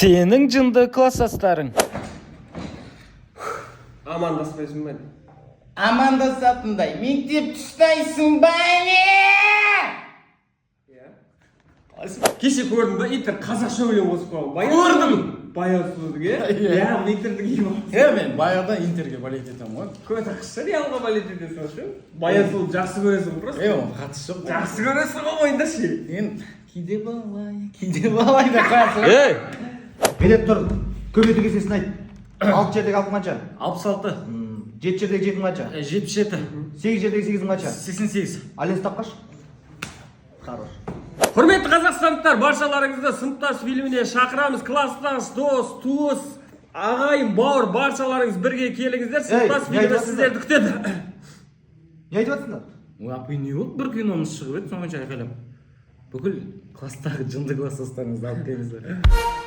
Сенің жынды класстастарың. Амандаспайсың ба, не? Амандасатындай мектеп ұстайсың ба, не? Иә. Кеше көрдім да, Интер қазақша өлең қосып қойған. Баян. Көрдім. Баян сұлудың, иә? Иә, Интердің киіп алып. Е, мен баяғыда Интерге болеть етемін ғой. Көз ақша Реалға болеть етесің ше. Баян сұлуды жақсы көресің ғой просто. Е, оның қатысы жоқ. Жақсы көресің ғой, мойындашы. Енді кейде былай, кейде былай деп қоясың ғой. Ей! Медет, тұр. Көбейту кестесін айт. Алты жердегі алтың қанша? 66. Жеті жердегі жетің қанша? 77. Сегіз жердегі сегізің қанша? 88. Ален, ұстап қаш. Хорош. Құрметті қазақстандықтар, баршаларыңызды «Сыныптас» фильміне шақырамыз. Класстас, дос, туыс, ағайын, бауыр, баршаларыңыз бірге келіңіздер. «Сыныптас» не фильмі айтып сіздерді күтеді. Не айтып жатсыңдар? Ой, апай, не болды? Бір киномыз шығып еді, сонша айқайлап. Бүкіл класстағы жынды класстастарыңызды алып келіңіздер.